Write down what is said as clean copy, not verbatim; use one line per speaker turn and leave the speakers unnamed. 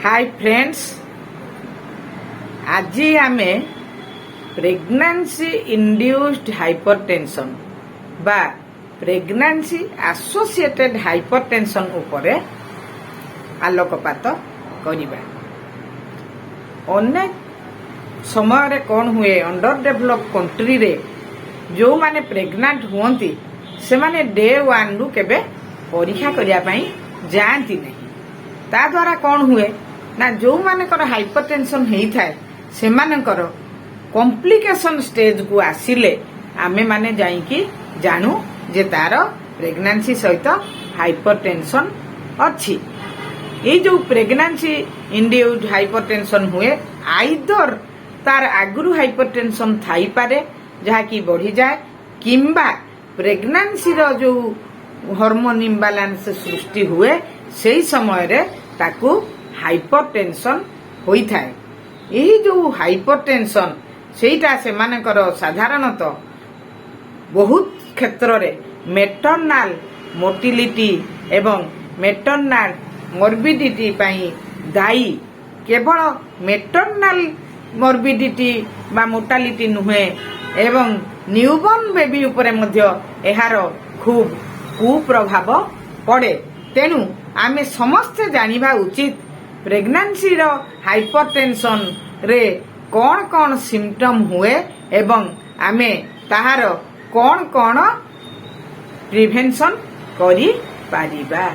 High friends, ଆଜି ଆମେ pregnancy induced hypertension ବା ପ୍ରେଗନାନ୍ସି ଆସୋସିଏଟେଡ୍ ହାଇପରଟେନସନ୍ ଉପରେ ଆଲୋକପାତ କରିବା। ଅନେକ ସମୟରେ କ'ଣ ହୁଏ, ଅଣ୍ଡର ଡେଭଲପ୍ କଣ୍ଟ୍ରିରେ ଯେଉଁମାନେ ପ୍ରେଗନାଣ୍ଟ ହୁଅନ୍ତି, ସେମାନେ ଡେ ୱାନ୍ରୁ କେବେ ପରୀକ୍ଷା କରିବା ପାଇଁ ଯାଆନ୍ତି ନାହିଁ। ତା ଦ୍ୱାରା କ'ଣ ହୁଏ ନା, ଯେଉଁମାନଙ୍କର ହାଇପରଟେନସନ୍ ହେଇଥାଏ, ସେମାନଙ୍କର କମ୍ପ୍ଲିକେସନ୍ ଷ୍ଟେଜକୁ ଆସିଲେ ଆମେମାନେ ଯାଇକି ଜାଣୁ ଯେ ତାର ପ୍ରେଗନାନ୍ସି ସହିତ ହାଇପରଟେନସନ୍ ଅଛି। ଏଇ ଯୋଉ ପ୍ରେଗନାନ୍ସି ଇଣ୍ଡ୍ୟୁସ୍ଡ ହାଇପରଟେନସନ୍ ହୁଏ, ଆଇଦର ତାର ଆଗରୁ ହାଇପରଟେନସନ୍ ଥାଇପାରେ, ଯାହାକି ବଢିଯାଏ, କିମ୍ବା ପ୍ରେଗନାନ୍ସିର ଯୋଉ ହରମୋନ ଇମ୍ବାଲାନ୍ସ ସୃଷ୍ଟି ହୁଏ, ସେଇ ସମୟରେ ତାକୁ ହାଇପରଟେନସନ୍ ହୋଇଥାଏ। ଏହି ଯୋଉ ହାଇପରଟେନସନ୍, ସେଇଟା ସେମାନଙ୍କର ସାଧାରଣତଃ ବହୁତ କ୍ଷେତ୍ରରେ ମେଟର୍ନାଲ ମୋର୍ଟାଲିଟି ଏବଂ ମେଟର୍ନାଲ ମର୍ବିଡିଟି ପାଇଁ ଦାୟୀ। କେବଳ ମେଟର୍ନାଲ ମର୍ବିଡିଟି ବା ମୋର୍ଟାଲିଟି ନୁହେଁ, ଏବଂ ନ୍ୟୁବର୍ନ ବେବି ଉପରେ ମଧ୍ୟ ଏହାର ଖୁବ୍ କୁପ୍ରଭାବ ପଡ଼େ। ତେଣୁ ଆମେ ସମସ୍ତେ ଜାଣିବା ଉଚିତ, ପ୍ରେଗନାନ୍ସିର ହାଇପରଟେନସନରେ କ'ଣ କ'ଣ ସିମ୍ପଟମ୍ ହୁଏ ଏବଂ ଆମେ ତାହାର କ'ଣ କ'ଣ ପ୍ରିଭେନ୍ସନ୍ କରିପାରିବା।